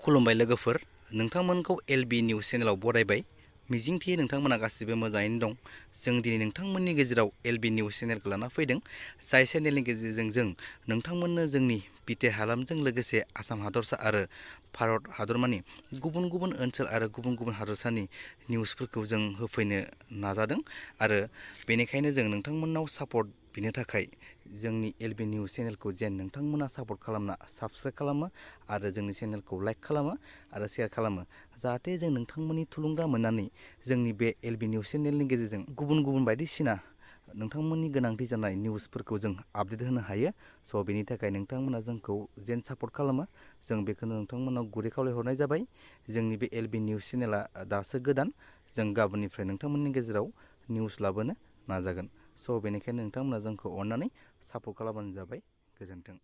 खुलुमबाय लोगोफोर, नोंथांमोनखौ LB news चेनेलाव बरायबाय। मिजिंथियो नोंथांमोना गासिबो मोजाङैनो दं। जों दिनै नोंथांमोननि गेजेराव एलबि निउस चेनेलखौ लाना फैदों, जाय चेनेलनि गेजेरजों जों नोंथांमोननो जोंनि बिटि हालामजों लोगोसे आसाम हादरसा आरो भारत हादरमानि गुबुन गुबुन ओनसोल आरो गुबुन गुबुन हादरसानि निउसफोरखौ जों होफैनो नाजादों आरो बेनिखायनो जों नोंथांमोननाव सापर्ट बिनो थाखाय जोंनि एलबि निउस चेनेलखौ जेन नोंथांमोना सापर्ट खालामना साबस्क्राइब खालामो आरो जोंनि चेनेलखौ लाइक खालामो आरो शेयार खालामो, जाहाथे जों नोंथांमोननि थुलुंगा मोननानै जोंनि बे एलबि निउस चेनेलनि गेजेरजों गुबुन गुबुन बायदिसिना नोंथांमोननि गोनांथि जानाय निउसफोरखौ जों आपडेट होनो हायो। स' बेनि थाखाय नोंथांमोना जोंखौ जेन सापर्ट खालामो, जों बेखौनो नोंथांमोनाव गुरै खावलायहरनाय जाबाय। जोंनि बे एलबि निउस चेनेला दासो गोदान, जों गाबोननिफ्राय नोंथांमोननि गेजेराव निउस लाबोनो नाजागोन। स' बेनिखायनो नोंथांमोना जोंखौ अननानै सापर्ट खालामबानो जाबाय। गोजोन्थों।